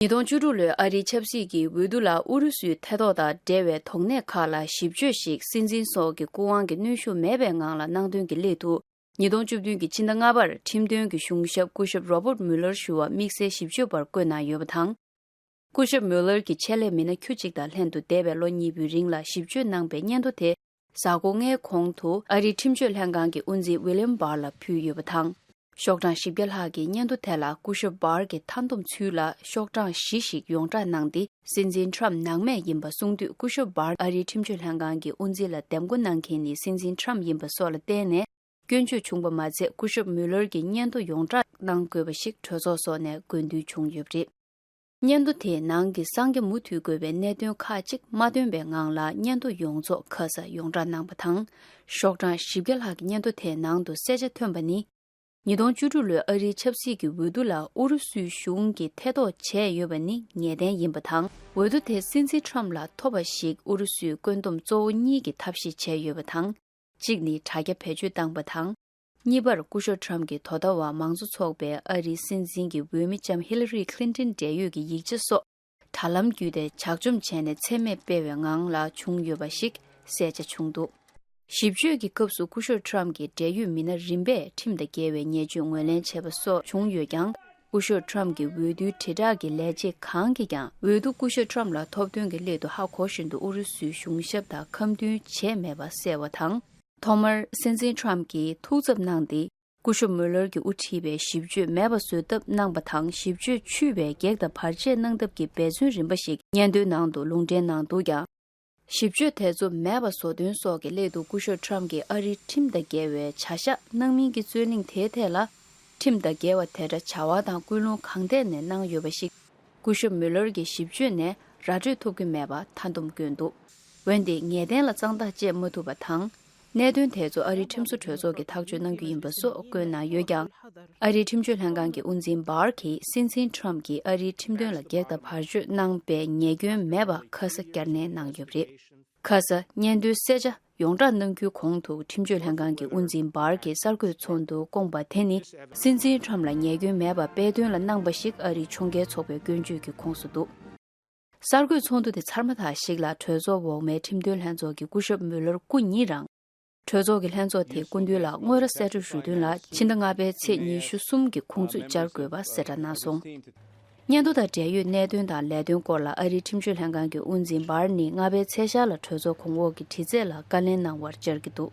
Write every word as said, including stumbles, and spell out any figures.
ཉིས་སྟོང་བཅུ་དྲུག་ལོའི་ཨ་རིའི་ཆབ་སྲིད་ཀྱི་འོས་བསྡུ་ལ་ཨུ་རུ་སུའི་ཐེ་གཏོགས་དང་འབྲེལ་བའི་དོགས་གནད་ཁག་ལ་ཞིབ་དཔྱོད་ཞིག་སྲིད་འཛིན་སོགས་ཀྱི་སྐུ་དབང་གི་གནོན་ཤུགས་མེད་པའི་ངང་ལ་གནང་དོན་གྱི་སླད་དུ། ཉིས་སྟོང་བཅུ་བདུན་གྱི་ཕྱི་ཟླ་ལྔ་པར་ཁྲིམས་དོན་གྱི་གཞུང་ཞབས་སྐུ་ཞབས་Robert Mueller་ཞུ་བ་དམིགས་བསལ་ཞིབ་དཔྱོད་པར་བསྐོས་གནང་ཡོད་པ་དང་། སྐུ་ཞབས་Mueller་གྱི་ཆེད་ལས་མི་སྣ་ཁྱུ་གཅིག་དང་ལྷན་དུ་འདས་པའི་ལོ་གཉིས་པོའི་རིང་ལ་ཞིབ་དཔྱོད་གནང་པའི་སྙན་ཐོ་དེ། གཟའ་འཁོར་ལྔའི་གོང་དུ་ཨ་རིའི་ཁྲིམས་གཅོད་ལྷན་ཁང་གི་དབུ་འཛིན་William Barr་ལ་ཕུལ་ཡོད་པ་དང་། ཤོག་གྲངས་བཞི་བརྒྱ་ལྷག་གི་སྙན་ཐོ་དེ་ལ་སྐུ་ཞབས་Barr་གྱི་མཐའ་སྡོམ་ཚུལ་ལ་ཤོག་གྲངས་བཞི་ཞིག་ཡོངས་བསྒྲགས་གནང་སྟེ། སྲིད་འཛིན་Trump་ནང་མེད་ཡིན་པ་གསུངས་དུས། སྐུ་ཞབས་Barr་ཨ་རིའི་ཁྲིམས་གཅོད་ལྷན་ཁང་གི་དབུ་འཛིན་ལ་འདེམས་བསྐོ་གནང་མཁན་ནི་སྲིད་འཛིན་Trump་ཡིན་པ་སོགས་ལ་བརྟེན་ནས་སྐྱོན་བརྗོད་བྱུང་པ་མ་ཚད། སྐུ་ཞབས་Mueller་གྱི་སྙན་ཐོ་ཡོངས་བསྒྲགས་གནང་དགོས་པ་ཞིག་གྲོས་ཚོགས་སོགས་ནས་དགོས་འདུན་བྱུང་ཡོད་པ་རེད། སྙན་ཐོ་དེའི་ནང་གི་གསང་རྒྱ་མུ་མཐུད་དགོས་པའི་གནད་དོན་ཁག་ཅིག་མ་བཏོན་པའི་ངང་ལ་སྙན་ཐོ་ཡོངས་རྫོགས་ཁ་ས་ཡོངས་བསྒྲགས་གནང་པ་དང་། ཤོག་གྲངས་བཞི་བརྒྱ་ལྷག་གི་སྙན་ཐོ་དེའི་ནང་དུ་གསལ་ཆ་ཐོན་པ་ནི། ཉིས་སྟོང་བཅུ་དྲུག་ལོའི་ཨ་རིའི་ཆབ་སྲིད་ཀྱི་འོས་བསྡུ་ལ་ཨུ་རུ་སུའི་གཞུང་གིས་ཐེ་གཏོགས་བྱས་ཡོད་པ་ནི་ངེས་གཏན་ཡིན་པ་དང་། འོས་བསྡུ་དེ་སྲིད་འཛིན་Trump་ལ་ཐོབ་པ་ཞིག་ཨུ་རུ་སུས་བཀོད་འདོམས་གཙོ་བོ་གཉིས་ཀྱི་ཐབས་ཤེས་བྱས་ཡོད་པ་དང་། གཅིག་ནི་དྲ་རྒྱ་བེད་སྤྱོད་བཏང་པ་དང་། གཉིས་པར་སྐུ་ཞབས་Trump་གྱི་དོ་ཟླ་བ་མང་གཙོ་ཚོགས་པའི་ཨ་རིའི་སྲིད་འཛིན་གྱི་འོས་མི་ལྕམ་Hillary Clinton་འབྲེལ་ཡོད་ཀྱི་ཡིག་ཆ་སོགས་དྲ་ལམ་བརྒྱུད་དེ་ཇག་བཅོམ་བྱས་ནས་འཚེ་མེད་སྤེལ་བའི་ངང་ལ་བྱུང་ཡོད་པ་ཞིག་གསལ་ཆ་བྱུང་འདུག་ཞིབ་དཔྱོད་ཀྱི་སྐབས་སུ་སྐུ་ཞབས་Trump་གྱི་འབྲེལ་ཡོད་མི་སྣ་རིམ་པས་ཁྲིམས་དང་འགལ་བའི་ཉེས་སྤྱོད་ངོས་ལེན་བྱས་པ་སོགས་བྱུང་ཡོད་ཀྱང་། སྐུ་ཞབས་Trump་གྱི་འོས་བསྡུའི་དྲིལ་བསྒྲགས་ཀྱི་ལས་བྱེད་གང་གིས་ཀྱང་འོས་བསྡུ་སྐུ་ཞབས་Trump་ལ་ཐོབ་དོན་གྱི་སླད་དུ་ཧ་གོ་བཞིན་དུ་ཨུ་རུ་སུའི་གཞུང་ཞབས་དང་ཁ་མཐུན་བྱས་མེད་པ་གསལ་བ་དང་། ཐོག་མར་སྲིད་འཛིན་Trump་གྱིས་ཐུགས་འཚབ་གནང་སྟེ། སྐུ་ཞབས་Mueller་གྱིས་དབུ་ཁྲིད་པའི་ཞིབ་དཔྱོད་མེད་པ་བཟོ་ཐབས་གནང་པ་དང་། ཞིབ་དཔྱོད་ཆུད་པའི་གེགས་དང་བར་ཆད་གནང་ཐབས་ཀྱི་འབད་བརྩོན་རིམ་པ་ཞིག་སྙན་ཐོའི་ནང་དུ་ལུང་འདྲེན་གནང་འདུག་ཀྱང་། ཞིབ་དཔྱོད་དེ་ཚོ་མེད་པ་བཟོ་དོན་སོགས་ཀྱི་སླད་དུ་སྐུ་ཞབས་Trump་གྱིས་ཨ་རིའི་ཁྲིམས་དང་འགལ་བའི་བྱ་གཞག་གནང་མིན་གྱི་རྩོད་གླེང་དེའི་ཐད་ལ། ཁྲིམས་དང་འགལ་བ་དེ་འདྲ་བྱ་བ་དང་ཀུན་སློང་གང་ཐད་ནས་གནང་ཡོད་པ་ཞིག་སྐུ་ཞབས་Mueller་གྱི་ཞིབ་དཔྱོད་ནས་ར་སྤྲོད་ཐུབ་ཀྱི་མེད་པ་མཐའ་སྡོམ་བཀོད་འདུག་འོན་ཏེ་ངེས་གཏན་ལ་གཙང་ཐག་བཅད་མ་ཐུབ་པ་དང་། གནད་དོན་དེ་ཚོ་ཨ་རིའི་ཁྲིམས་བཟོ་གྲོས་ཚོགས་ཀྱིས་ཐག་གཅོད་གནང་རྒྱུ་ཡིན་པ་སོགས་བཀོད་གནང་ཡོད་ཀྱང་། ཨ་རིའི་ཁྲིམས་གཅོད་ལྷན་ཁང་གི་དབུ་འཛིན་Barr་གྱིས་སྲིད་འཛིན་Trump་གྱིས་ཨ་རིའི་ཁྲིམས་དོན་ལ་གེགས་དང་བར་གཅོད་གནང་པའི་ཉེས་སྐྱོན་མེད་པ་ཁ་ས་བསྐྱར་ནན་གནང་ཡོད་པ་རེད། ཁ་ས་སྙན་ཐོའི་གསལ་ཆ་ཡོངས་བསྒྲགས་གནང་རྒྱུའི་གོང་དུ་ཁྲིམས་གཅོད་ལྷན་ཁང་གི་དབུ་འཛིན་Barr་གྱིས་གསར་འགོད་ཚོགས་འདུར་བསྐོངས་པ་དེ་ནི་སྲིད་འཛིན་Trump་ལ་ཉེས་སྐྱོན་མེད་པ་སྤེལ་དོན་ལ་གནང་པ་ཞིག་ཨ་རིའི་ཕྱོགས་འགལ་ཚོགས་པས་སྐྱོན་བརྗོད་ཀྱི་ཁོངས་སུ་འདུག་གསར་འགོད་ཚོགས་འདུ་དེ་ཚར་མ་ཐག་ཞིག་ལ་གྲོས་ཚོགས་འོག་མའི་ཁྲིམས་དོན་ལྷན་ཚོགས་ཀྱི་སྐུ་ཞབས་Mueller་སྐུ་ཉིད་རང་གྲོས་ཚོགས་ཀྱི་ལྷན་ཚོགས་དེའི་སྐུ་མདུན་ལ་དངོས་ར་གསལ་བསྒྲགས་ཞུ་དོན་ལ་ཕྱི་ཟླ་ལྔ་པའི་ཚེས་ཉི་ཤུ་གསུམ་གྱི་ཁོང་ཚོས་བཅར་དགོས་པ་གསལ་བསྒྲགས་གནང་སོང་། སྙན་ཐོ་དང་འབྲེལ་ཡོད་གནད་དོན་དང་ལས་དོན་སྐོར་ལ་ཨ་རིའི་ཁྲིམས་གཅོད་ལྷན་ཁང་གི་དབུ་འཛིན་Barr་ནི་ལྔ་པའི་ཚེས་ཤར་ལ་གྲོས་ཚོགས་གོང་འོག་གི་དྲི་རྩད་ལ་བཀའ་ལན་གནང་བར་བཅར་གྱི་འདུག